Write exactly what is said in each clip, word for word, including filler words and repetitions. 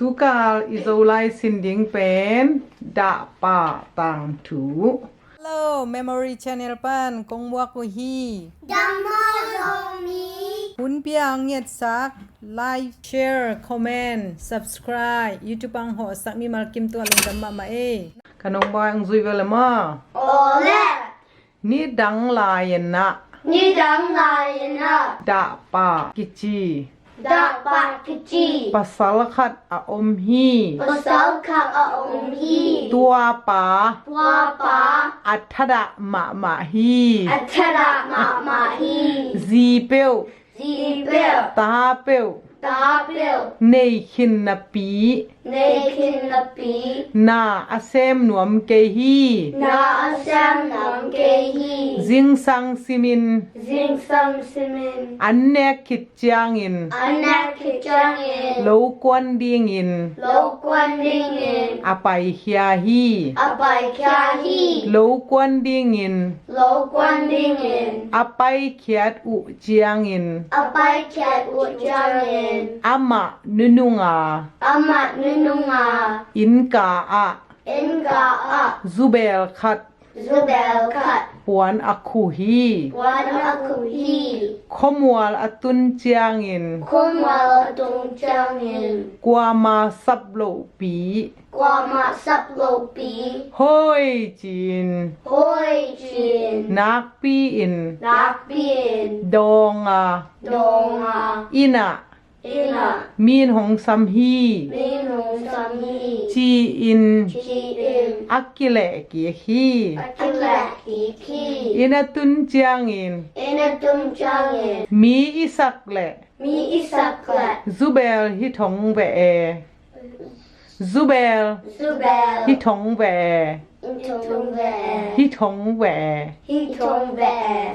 Tukal i Zolai sin ding pen Dahpa tangthu. Hello, Memory Channel pan kong muak uh hi. Dam maw Zomi? Hun pia ang ngetsak, like, share, comment, subscribe, YouTube ang hawhsak mimal kim tua lungdam mahmah ei. Ka nong bai ang zui vele maw? Awle. Nidang lai-in ah. Nidang lai-in ah. Dahpa kici. Dahpa kici. Pasal khat a om hi. Pasal khat a om hi. Tua pa. Tua pa. A thadah mahmah hi. A thadah mahmah hi. Zi peuh. Zi peuh. Ta peuh. Ta peuh. Nei khin napi. Nei khin napi. Na a sem nuam kei hi. Na a sem nuam kei hi. Zingsang simin. Zingsang simin. An nek khit ciangin. An nek khit ciangin. Lo kuan dingin. Lo kuan dingin. A paikhia hi. A paikhia hi. Lo kuan dingin. Lo kuan dingin. A paikhiat uh ciangin. A paikhiat uh ciangin. Amah nununga. Amah nununga. Innka ah. Innka ah. Zubel khat. Zubel khat. Puan a khu hi. Puan a khu hi. Khuamual a tun ciangin. Khuamual a tun ciangin. Kuama sap lohpi. Kuama sap lohpi. Hoi ci-in. Hoi ci-in. Nakpi-in. Nakpi-in. Dawnga. Dawnga. Inn ah. Inn ah. Min hong sam hi. Min hong sam hi. Ci-in. Ci-in. A kileh kik hi. A kileh kik hi. Inn a tun ciangin. Inn a tun ciangin. Mi i sak leh. Mi i sak leh. Zubel hi thong ve e. Zubel. Zubel. Hi thong ve. Hi thong ve. Hi thong ve. Hi thong ve.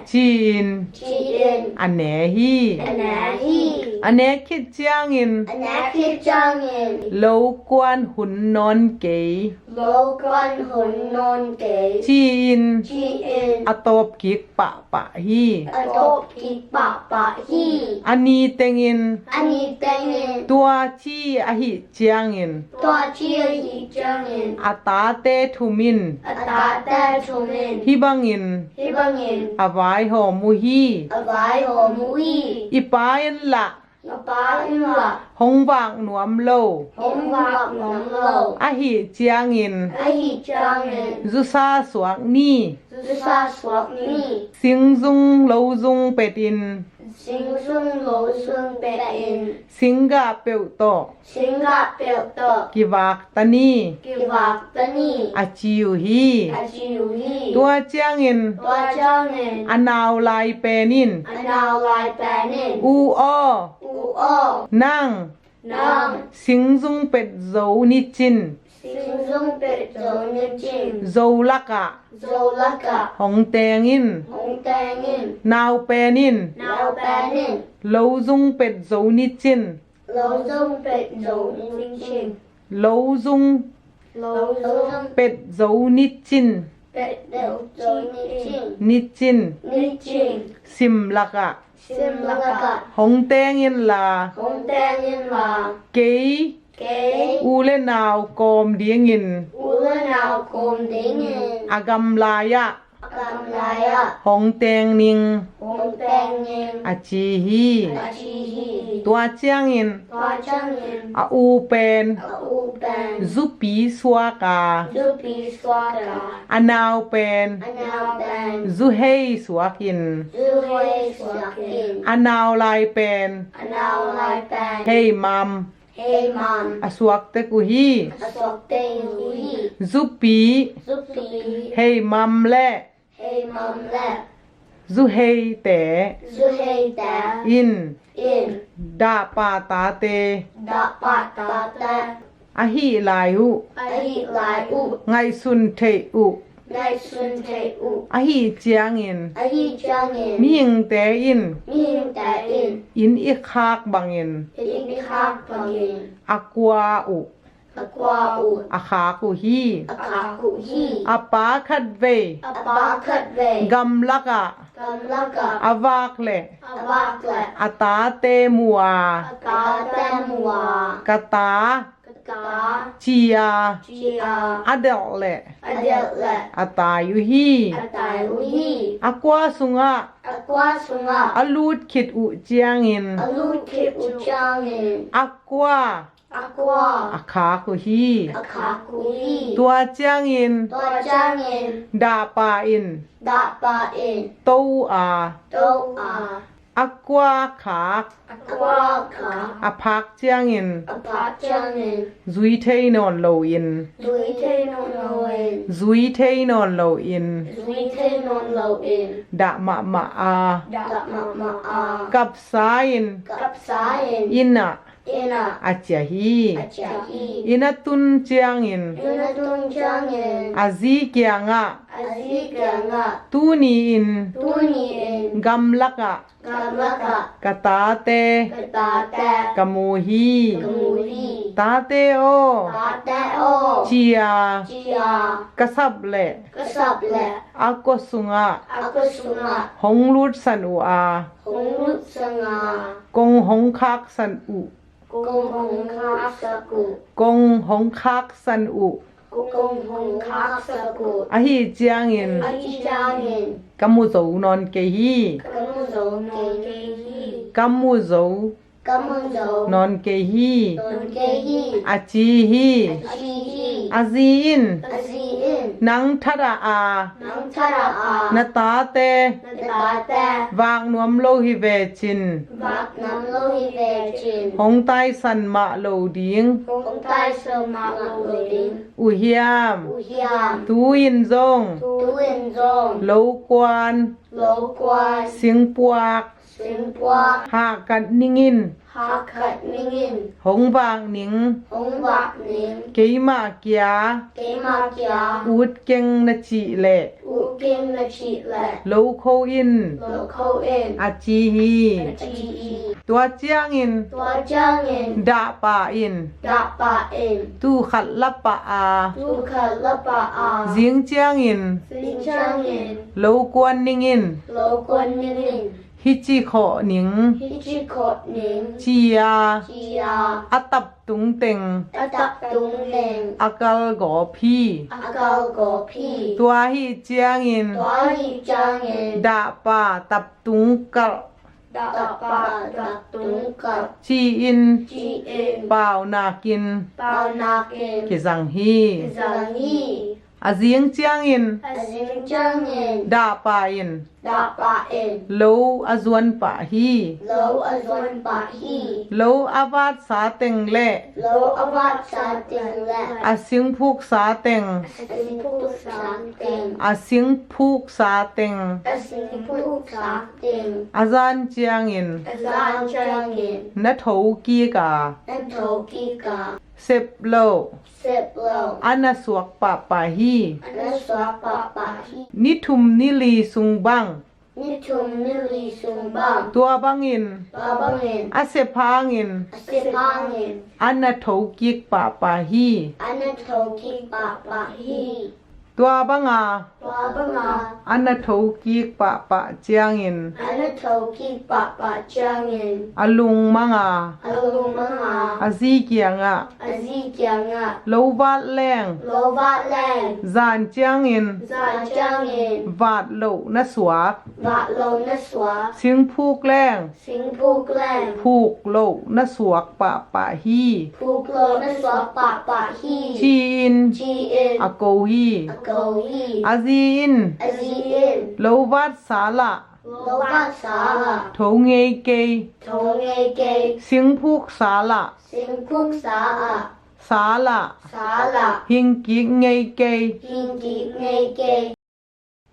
Ci-in. Ci-in. A ne hi. A ne hi. A ne khit ciangin. A ne khit ciangin. Lo kuan hun nawn kei. Lo kuan hun nawn kei. Ci-in. Ci-in. A tawp kik pahpah hi. A tawp kik pahpah hi. A ni tengin. A ni tengin. Tua ci ahih ciangin. Tua ci ahih ciangin. A tate thumin. A tate thumin. Hih bangin. Hih bangin. A vaihawm uh hi. A vaihawm uh hi. I pa in lah. I pa in lah. Hong vak nuam lo. Hong vak nuam lo. Ahih ciangin. Ahih ciangin. Zusa suak ni. Zusa suak ni. Singzung lozung petin. Singzung lozung petin. Singgah peuh tawh. Singgah peuh tawh. Kivak ta ni. Kivak ta ni. A ci uh hi. A ci uh hi. Tua ciangin. Tua ciangin. A nau lai pen in. A nau lai pen in. U aw. U aw. Nang. Nang. Singzung pet zo ni cin. Singzung pet zo ni cin. Zo lakah. Zo lakah. Hong teng in. Hong teng in. Nau pen in. Nau pen in. Lozung pet zo ni cin. Lozung pet zo ni cin. Lozung. Lozung. Pet zo ni cin. Pet zo ni cin. Ni cin. Ni cin. Sim lakah. Sim lakah. Hong teng in la. Hong teng in la. Kei. Kei. U le nau kawm dingin. U le nau kawm dingin. A gamlai ah. A gamlai ah. Hong teng ning. Hong teng ning. A ci hi. A ci hi. Tua ciangin. Tua ciangin. A u pen. A u pen. Zupi suak a. Zupi suak a. A nau pen. A nau pen. Zuhei suak in. Zuhei suak in. A nau lai pen. A nau lai pen. Hei mam. Hei mam. A suak tek uh hi. A suak tek uh hi. Zupi. Zupi. Hei mam le. Hei mam le. Zuheite. Zuheite. In. In. Dahpa tate. Dahpa tate. Ahih lai uh. Ahih lai uh. Ngaihsun theih uh. Ngaihsun theih uh. Ahih ciangin. Ahih ciangin. Mihingte in. Mihingte in. Inn i khak bangin. Inn i khak bangin. A kua uh. A kua uh. A khak uh hi. A khak uh hi. A pa khatvei. A pa khatvei. Gamlakah. Gamlakah. A vak leh. A vak leh. A tate mu a. A tate mu a. Ka ta. Ka ka, ci-a, ci-a, a delh leh, a delh leh, a tai uh hi. A tai uh hi. A kua sungah, a kua sungah, a lut khit uh ciangin, a lut khit uh ciangin, a kua, a kua, a khak uh hi. A khak uh hi. Tua ciangin, tua ciangin, dahpa in, dahpa in, to a, to a, a kua khak, a kua khak, a phak ciangin, a phak ciangin, zui thei nawn loin, zui thei nawn loin, zui thei nawn loin, zui thei nawn loin, dah mahmah a, dah mahmah a, kapsa in, kapsa in, inn ah, inn ah, a ciah hi. A ciah hi. Inn a tun ciangin, inn a tun ciangin, a zi kiangah, a zi kiangah, tuni-in, tuni-in, gamlakah, gamlakah, ka tate, ka tate, ka mu hi. Ka mu hi. Tate aw, tate aw, ci-a, ci-a, ka sap leh, ka sap leh, a kua sungah, a kua sungah, hong lutsan uh a, hong lutsan a, kong hong khaksan uh, kong hong khaksan uh, kong hong khaksan uh, kong hong khaksan uh, ahih ciangin, ahih ciangin, ka mu zo nawn kei hi. Ka mu zo nawn kei hi. Ka mu zo, ka mu zo, nawn kei hi. Nawn kei hi. A ci hi. A ci hi. A zi in, a zi in, nang thadah a, nang thadah a, na tate, na tate, vak nuam lo hi ve cin, vak nuam lo hi ve cin, hong taisan mah lo ding, hong taisan mah lo ding, uh hiam? Uh hiam? Tu-in zong, tu-in zong, lo kuan, lo kuan, singpuak, singpuak, hahkat ningin, hahkat ningin, hong vak ning, hong vak ning, keimah kia, keimah kia, ut keng na cih leh, ut keng na cih leh, lo kho in, lo kho in, a ci hi. A ci hi. Tua ciangin, tua ciangin, dahpa in, dahpa in, tu khat la pah a, tu khat la pah a, zing ciangin, zing ciangin, lo kuan ningin, lo kuan ningin, hih ci khawh ning, hih ci khawh ning, ci-a, ci-a, a tap tung teng, a tap tung teng, a kalgawp hi. A kalgawp hi. Tua ahih ciangin, tua ahih ciangin, dahpa tap tung kalh, dahpa tap tung kalh, ci-in, ci-in, paunakin, paunakin, kizang hi. Kizang hi. A zing ciangin, a zing ciangin, dahpa in, dahpa in, lo a zuan pah hi. Lo a zuan pah hi. Lo a vatsa teng le, lo a vatsa teng le, a singphuksa teng, a singphuksa teng, a singphuksa teng, a singphuksa teng, a zan ciangin, a zan ciangin, na thokik a, na thokik a, sep lo, sep lo, a na suak pahpah hi. A na suak pahpah hi. Ni thum ni li sung bang, ni thum ni li sung bang, tua bangin, tua bangin, a sep hangin, a sep hangin, a na thokik pahpah hi. A na thokik pahpah hi. Tua banga, tua banga, a na thokik pahpah ciangin, a na thokik pahpah ciangin, a lungmang a, a lungmang a, a zi kiangah, a zi kiangah, lo vat leng, lo vat leng, zan ciangin, zan ciangin, vat loh na suak, vat loh na suak, singphuk leng, singphuk leng, phuk loh na suak pahpah hi. Phuk loh na suak pahpah hi. Ci-in, ci-in, a ko hi. A ko hi. A zi in, a zi in, lo vatsa lah, lo vatsa lah, tho ngei kei, tho ngei kei, singphuksa lah, singphuksa ah, sa lah, sa lah, hing kik ngei kei, hing kik ngei kei,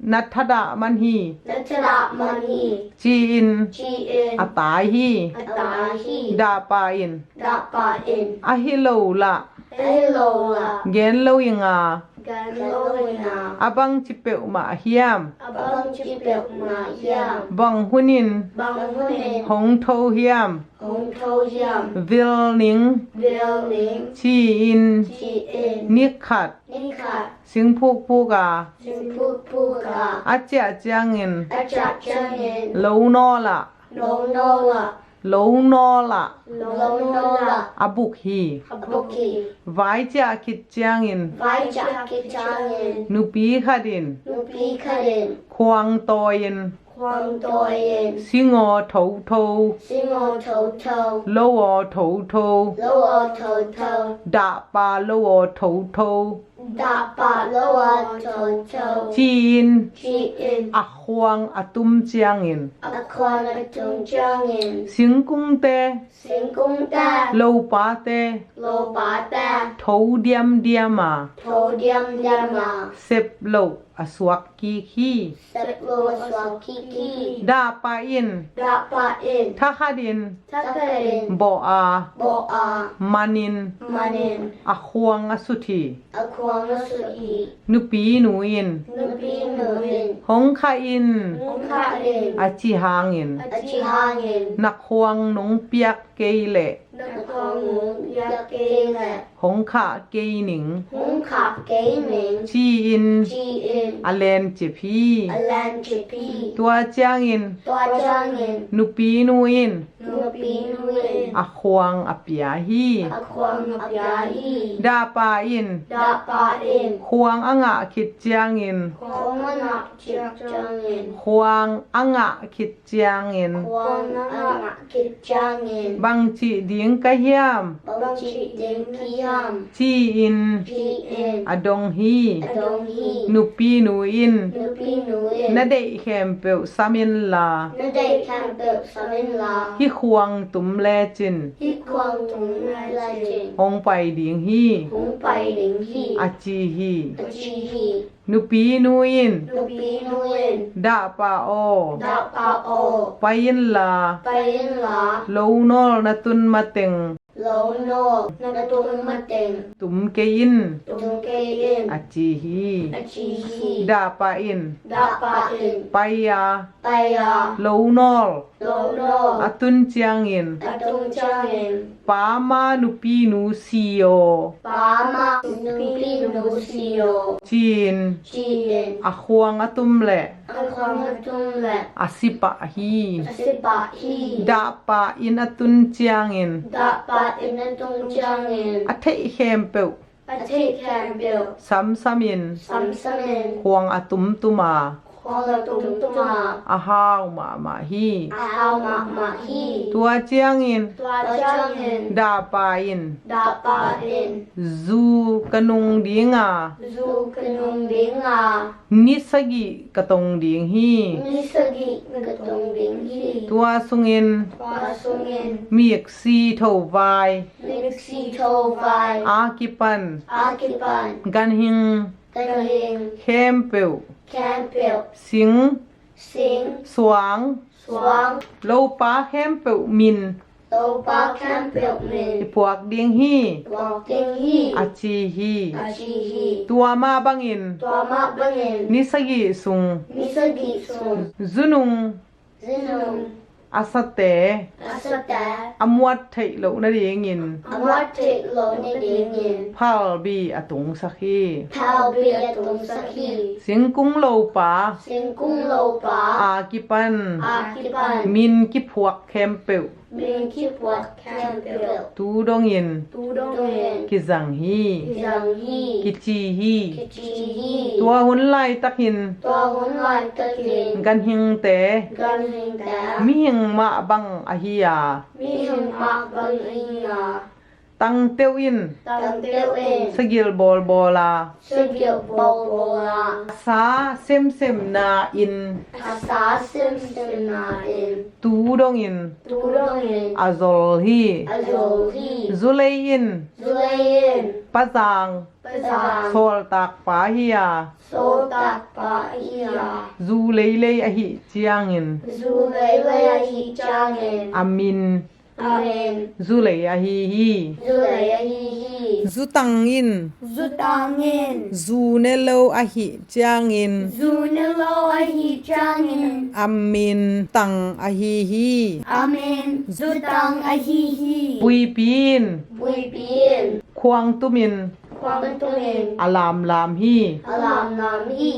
na thadah man hi. Na thadah man hi. Ci-in, ci-in, a tai hi. A tai hi. Dahpa in, dahpa in, a hi lo lah, a hi lo lah, gen lo ing a, gen lo ing a, a bangci peuhmah hiam, a bangci peuhmah hiam, bang hunin, bang hunin, hong tho hiam, hong tho hiam, vil ning, vil ning, ci-in, ci-in, ni khat, ni khat, singphukphuk a, singphukphuk a, a ciah ciangin, a ciah ciangin, lo nawl ah, lo nawl ah, lo nawl ah, lo nawl ah, a buk hi. A buk hi. Vai ciah khit ciangin, vai ciah khit ciangin, nupi khat in, nupi khat in, khuang tawi in, khuang tawi in, singaw thotho, singaw thotho, lo aw thotho, lo aw thotho, dahpa lo aw thotho, dahpa lo aw thotho, ci-in, ci-in, a khuang a tum ciangin, a khuang a tum ciangin, singkungte, singkungte, lopate, lopate, tho diamdiam a, tho diamdiam a, sep loh a suak kik hi. Sep loh a suak kik hi. Dahpa in, dahpa in, thakhat in, thakhat in, bawh a, bawh a, man in, man in, a khuang a sut hi. A khuang a sut hi. Nupinu in, nupinu in, hong khah in, hong khah in, a ci hangin, a ci hangin, na khuang nong piak kei leh, na khuang nong piak kei leh, hong khah kei ning, hong khah kei ning, ci-in, ci-in, a lencip hi. A lencip hi. Tua ciangin, tua ciangin, nupinu in, nupinu in, a khuang a pia hi. A khuang a pia hi. Dahpa in, dahpa in, khuang a ngah khit ciangin, khuang a ngah khit ciangin, khuang a ngah khit ciangin, khuang a ngah khit ciangin, bang cih ding ka hiam, bang cih ding ka hiam, ci-in, ci-in, a dong hi. A dong hi. Nupinu in, nupinu in, na deih khempeuh sam inla, na deih khempeuh sam inla, hih khuang tum lecin, hih khuang tum lecin, hong pai ding hi. Hong pai ding hi. A ci hi. A ci hi. Nupinu in, nupinu in, dahpa aw, dahpa aw, pai inla, pai inla, lo nawl na tun mateng, lo nawl na tun mateng, tum kei in, tum kei in, a ci hi. A ci hi. Dahpa in, dahpa in, pai a, pai a, lo nawl, lo nawl, a tun ciangin, a tun ciangin, pa ma nupinu si aw, pa ma nupinu si aw, ci-in, ci-in, a khuang a tum leh, a khuang a tum leh, a si pah hi. A si pah hi. Dahpa in a tun ciangin, dahpa in a tun ciangin, a theih khempeuh, a theih khempeuh, samsam in, samsam in, khuang a tumtum a, khuang a tumtum a, a hau mahmah hi. A hau mahmah hi. Tua ciangin, tua ciangin, dahpa in, dahpa in, zu ka nung ding a, zu ka nung ding a, ni sagih ka tong ding hi. Ni sagih ka tong ding hi. Tua sungin, tua sungin, miksi thovai, miksi thovai, a kipan, a kipan, ganhing, ganhing, khempeuh, khempeuh, sing, sing, suang, suang, lopa khempeuh min, lopa khempeuh min, i puak ding hi. Puak ding hi. A ci hi. A ci hi. Tua mah bangin, tua mah bangin, ni sagih sung, ni sagih sung, zu nung, zu nung, a sate, a sate, a muat theih loh nadingin, a muat theih loh nadingin, phalbi a tungsak hi. Phalbi a tungsak hi. Singkung lopa, singkung lopa, a kipan, a kipan, min kiphuak khempeuh, min kiphuak khempeuh, tu dongin, tu dongin, kizang hi. Kizang hi. Kici hi. Kici hi. Tua hun laitakin, tua hun laitakin, ganhingte, ganhingte, mihing mah bang ahi a, mihing mah bang ahi a, tangteuh in, tangteuh in, sagil bawlbawl a, sagil bawlbawl a, a sa semsemna in, a sa semsemna in, tu dongin, tu dongin, a zol hi. A zol hi. Zulei in, zulei in, Pazang, Pazang, sawltakpa hi a, sawltakpa hi a, zu leilei ahih ciangin, zu leilei ahih ciangin, a min, a min, Zulei ahi hi. Zulei ahi hi. Zutang in, zutang in, zu ne lo ahih ciangin, zu ne lo ahih ciangin, a min Tang ahi hi. A min Zutang ahi hi. Puipi in, puipi in, khuang tumin, khuang tumin, a lamlam hi. A lamlam hi.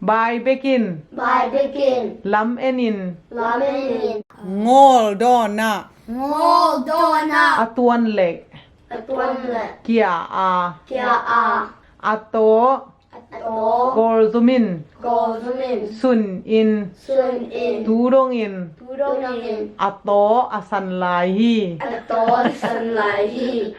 Bai bekin, bai bekin, lam enin, lam enin, ngawl dawn ah, Ngawl dawn ah. A tuan leh. A tuan leh. Kia a. Kia a. A taw. A taw. Kawlzum in. Kawlzum in. Sun in. Sun in. Tu dongin. Tu dongin. A taw a san lai hi. A taw a san lai hi.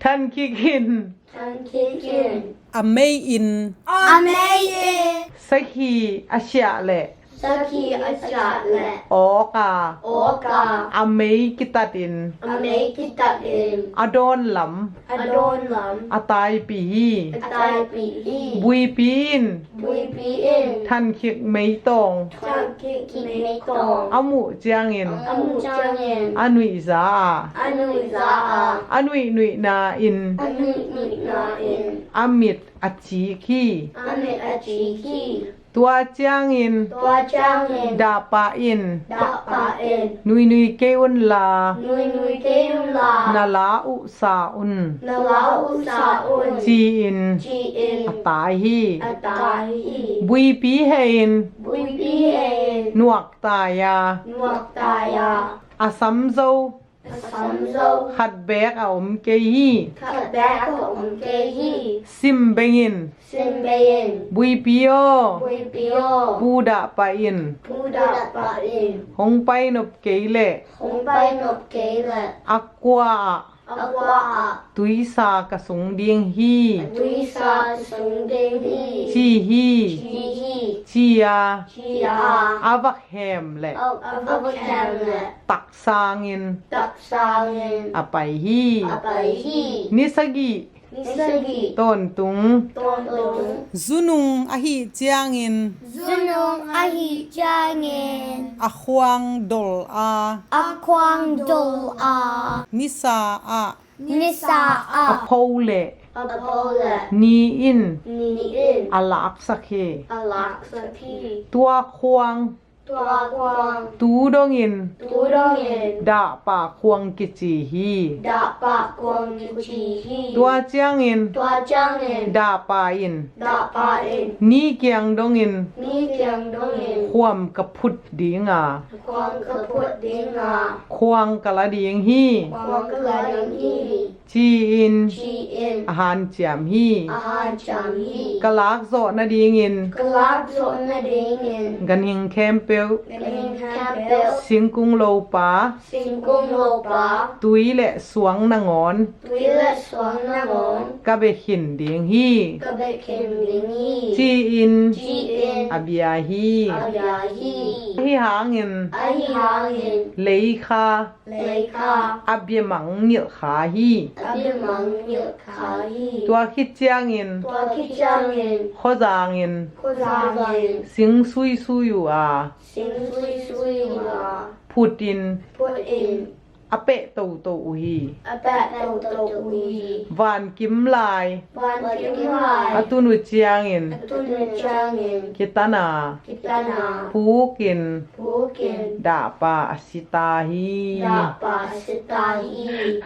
Thankhik in. Thankhik in. A mei in. A mei in. Sakhi a siah leh. Sakhi a siah leh. Awk a. Awk a. A mei kitatin. A mei kitatin. A dawn lam. A dawn lam. A taipih hi. A taipih hi. Buipi in. Buipi in. Thankhik meitawng. Thankhik meitawng. A muh ciangin. A muh ciangin. A nuihza a. A nuihza a. A nuihnuihna in. A nuihnuihna in. A mit a cik hi. A mit a cik hi. Tua ciangin. Tua ciangin. Dahpa in. Dahpa in. Nuinui kei unla. Nuinui kei unla. Na la uh sa un. Na la uh sa un. Ci-in. Ci-in. A tai hi. A tai hi. Buipi heh in. Buipi heh in. Nuak tai a. Nuak tai a. A sam zo. A sam zo. Khat beek a om kei hi. Khat beek a om kei hi. Sim bengin. Sim bengin. Buipi aw. Buipi aw. Pu Dahpa in. Pu Dahpa in. Hong pai nop kei leh. Hong pai nop kei leh. A kua ah. A kua ah. Tuisa ka sung ding hi. Tuisa ka sung ding hi. Ci hi. Ci hi. Ci a. Ci a. A va khem leh. A, a va khem leh. Taksangin. Taksangin. A pai hi. A pai hi. Ni sagih. Ni sagih. Tawntung. Tawntung. Zunung ahih ciangin. Zunung ahih ciangin. A khuang dol a. A khuang dol a. Nisa ah. Nisa ah. A pho leh. A pho leh. Ni in. Ni in. A laksak hi. A laksak hi. Tua khuang. Tua khuang. Tu dongin. Tu dongin. Dahpa khuang kici hi. Dahpa khuang kici hi. Tua ciangin. Tua ciangin. Dahpa in. Dahpa in. Ni kiang dongin. Ni kiang dongin. Khuam ka phut ding a. Khuam ka phut ding a. Khuang ka la ding hi. Khuang ka la ding hi. Ci-in. Ci-in. A hanciam hi. A hanciam hi. Ka lak zawh nadingin. Ka lak zawh nadingin. Ganhing khempeuh. Ganhing khempeuh. Singkung lopa. Singkung lopa. Tui le suang nangawn. Tui le suang nangawn. Ka bia khin ding hi. Ka bia khin ding hi. Ci-in. Ci-in. A bia hi. A bia hi. Ahi hangin. Ahi hangin. Lei kha. Lei kha. A bia mang ngilh kha hi. A bia mang ngilh kha hi. Tua khit ciangin. Tua khit ciangin. Khuazangin. Khuazangin. Sing suisui uh a. Sing suisui uh a. Phutin. Phutin. A peh toto uh hi. A peh toto uh hi. Van kim lai. Van kim lai. A tun uh ciangin. A tun uh ciangin. Kitana. Kitana. Pukin. Pukin. Dahpa a si ta hi. Dahpa a si ta hi.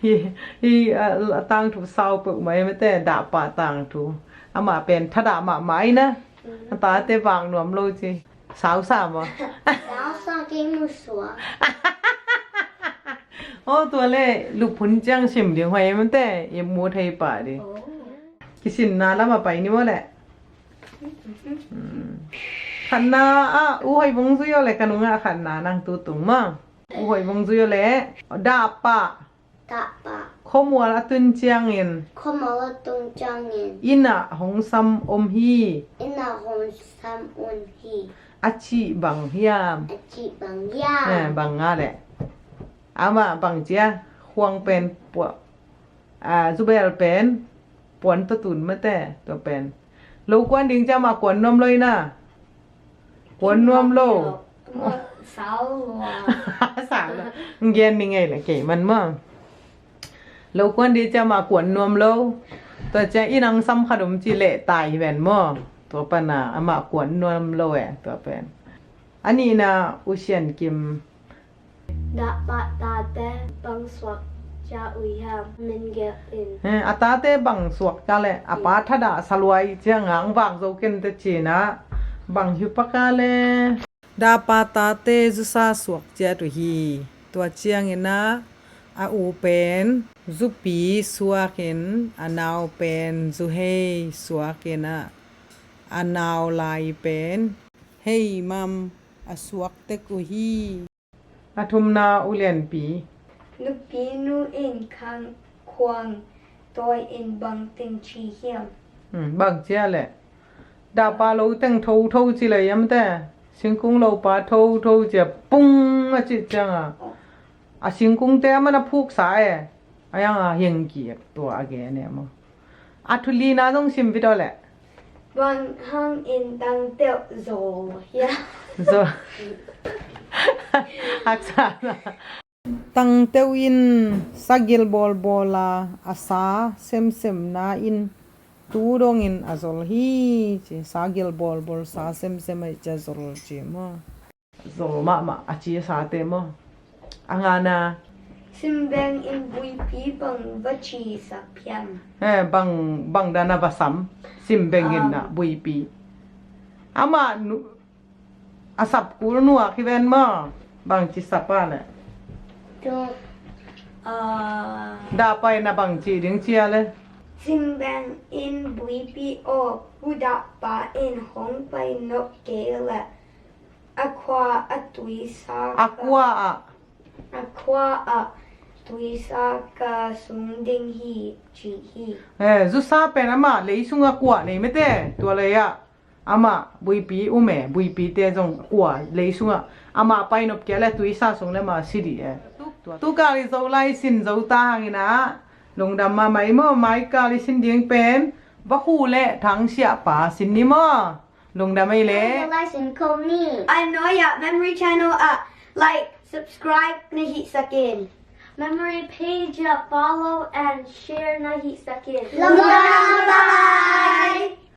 Hi, hi, a, a tangthu sau peuhmah hi mate, dahpa tangthu. Amah pen thadah mahmah hi na. A tate vak nuam lo ci. Sau sa maw? Sau sa kei mu sua. Aw, tua le luphun ciang sim ding huai mate, i mu thei pah ding. Oh. Kisinna lam a pai ni maw le. Hmm. Khatna ah, U Hoih Vung Zui aw le, ka nungah khatna nang tu tung maw. U Hoih Vung Zui aw le, dahpa. Dahpa. Khuamual a tun ciangin. Khuamual a tun ciangin. Inn ah hong sam om hi. Inn ah hong sam om hi. A cih bang hiam? A cih bang hiam? Eh, bang nga le. Amah bang cia, khuang pen pua, a, zubel pen puan tawh tun mate, tua pen. Lo kuan ding cia mah kuan nuam lo hi na. Kuan nuam lo. Sau lo. Sau lo. Ngen ni ngei le kei man maw. Lo kuan ding cia mah kuan nuam lo. Tua cia inn ah sam khat om ci leh tai hi ven maw. Tua pana amah kuan nuam lo e, tua pen. A nihna U Sian Kim. Dahpa tate bang suak cia uh hiam, min gelh in. Eh, a tate bang suak ka le, a pa thadah sa luai ciangah ang vak zo ken te cina, bang hi paka le. Dahpa tate zusa suak ciat uh hi. Tua ciangin ah a u pen zupi suakin, a nau pen zuhei suakin ah, a nau lai pen hei mam a suak tek uh hi. A thumna, ulianpi. Nupinu in khang khuang tawi in bang teng ci hiam? Hmm, bang cia le. Dapa lo teng thotho ci le yam te. Singkung lo pa thotho cia pung a ci cianga. A singkung te a man a phuksa e. A yanga hing ki tua a gen e maw. A thulina zong sim vit aw le. Bang hang in tangteuh zaw hia? Zaw. Haksa. Tangteuh in sagil bawlbawl a, a sa semsemna in tu dongin a zol hi ci. Sagil bawlbawl sa semsem aih cia zol ci maw. Zol mahmah a ci a sate maw. A ngana. Simbeng in buipi bang va ci sak hiam? Eh, bang, bang dan a va sam. Simbeng in na buipi. Amah nu, a sap kul nuak hi ven maw. Bang ci sap a le. Tu, ah, dapa in a bang ci ding cia le. Simbeng in buipi aw, u dapa in hong pai nop kei le. A khua a tuisa. A khua ah. A khua ah tuisa ka sung ding hi ci hi. Eh, zusa pen amah lei sungah kua nei mete, tua lei ah. Amah buipi um e, buipi te zong kua lei sungah. Amah painop kia le tuisa sung le mah si dih e. Tukal i zo lai sin zo ta hangin ah. Lungdam mahmah i maw, maikal i sin ding pen. Vakhu le thangsiah pa sin ni maw. Lungdam ei le. Lai sin kho ni. A nuai ah Memory Channel ah like, subscribe na hih sakin. Memory page ah follow and share na hih sakin. Lungdam.